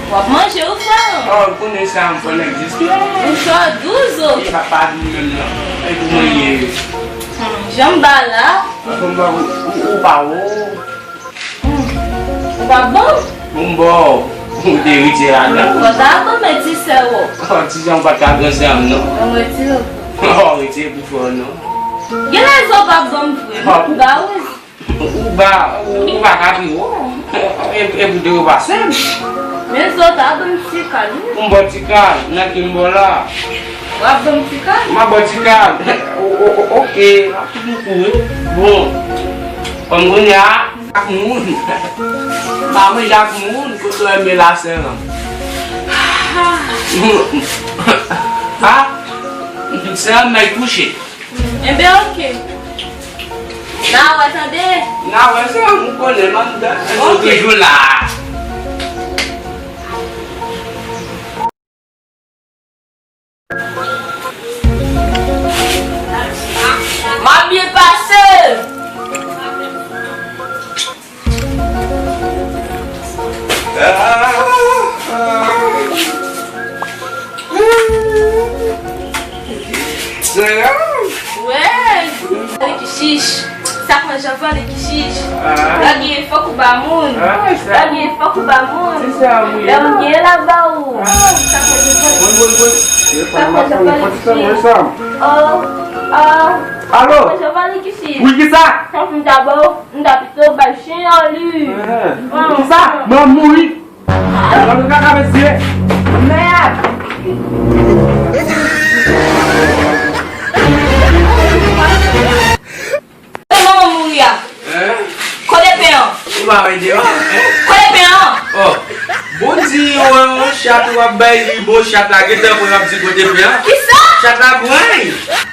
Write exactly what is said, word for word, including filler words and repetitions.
W ap manje ou frè m? Oh, ou konnen sa, m fò nèg egziste. Ou sò douz o. Sa pa di menm non. E pou mwen ye. Hmm, jan m ba la. Ou, ou pa wo. Hmm. Ou p ap ban m? Pou m ba w, ou te retire ladan. Fò ta ban mwen ti sè w. Oh, ti jan ou pa ta gran sè m non. Ban mwen ti yo. Oh, retire pou fò non. Gen lè sa w p ap ban m vre. M ba ou. Ou ba, ou, ou pa ka pi wo. E, e pou de yo pa senp. Men zòt a ban m ti kal, wi. Pou m ba w ti kal, nan ki m ba w la. W ap ban m ti kal? M ap ba w ti kal. O, o, o, oke, m ap toujou kouri. Bon, kòm kounye a, ak moun. M pa manje ak moun, kote w renmen la sè lan. Ha? Sè lan m ay touche. Enben, oke. N a wè, tande. N a wè, se yon moun konnen, m anndan. Oke. Toujou la. M ap byen pase. Wè, li ki chich. Sa pran jan vale ki chich. Lè w genyen fòk ou ba moun. Lè w genyen fòk ou ba moun. Lè w genyen l ap ba ou. Sa pran jan vale ki chich. Oh, oh. Alo? Sa pran jan vale ki chich. Wi, kisa? Tanpri m ta ba w. M ta pito bay chen an li. Kisa? Mwen mouri. Mwen kaka mesye. Mèd. Kote manman mouri a? Kote pen an? Ou pa wè deyò? Kote pen an? Oh. Bon di yon chat w ap bay li bon chat la gentan pran ap di kote pen an. Kisa? Chat la pran.